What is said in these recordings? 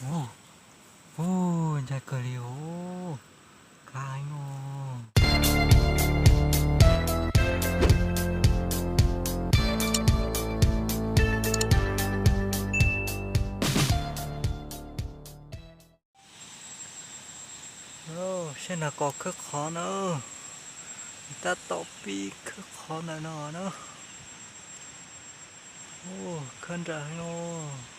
Ub, ub, ncaj kawg li os. Qab heev os. Seb nas kos khawb qhov na. Tab tom pib khawb qhov ntawm no na. Ub, khawb nrawm heev os.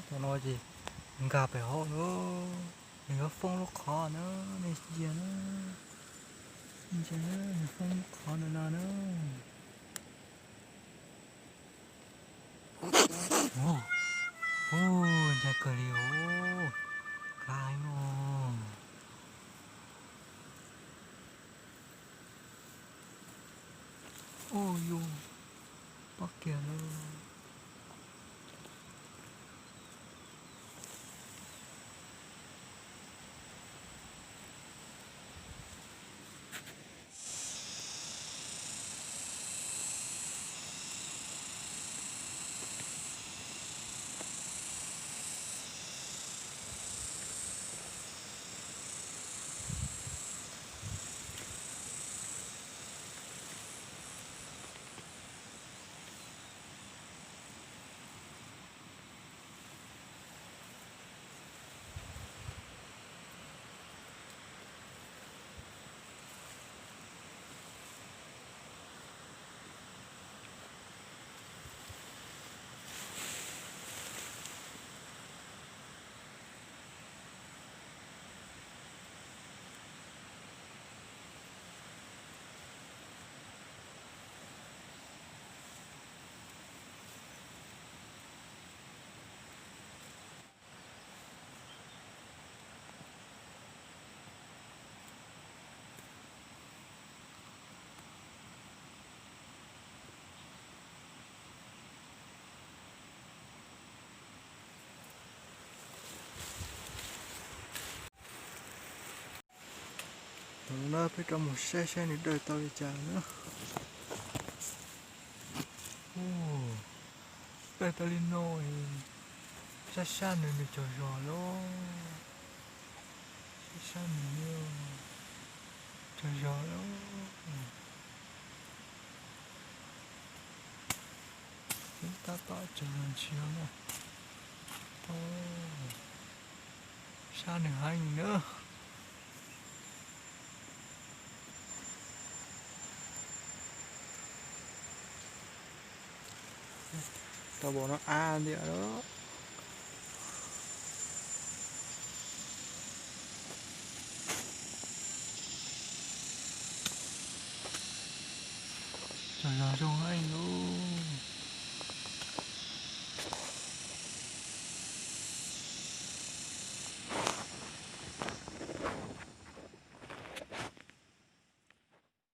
Tam no ces nkag pem hauv lawm. Nws yuav foob lub qhov na, nej ntsia na, ntsia na, nws foob lub qhov ntawm no na. Ub, ncaj kawg li os, qab heev os. Ub, yus poob kiag lawm. Tam no peb rov mus saib saib nws dawj tau li cas na. Dawj tau li no, sab sab nws nws tsaug zog lawm. Sab sab nws tsaug zog lawm. Tab tom tsaug zog ntshis na. Sab nws heev na. Tau npaum no av ntiag lawm. Tsaug zog zoo heev lawm.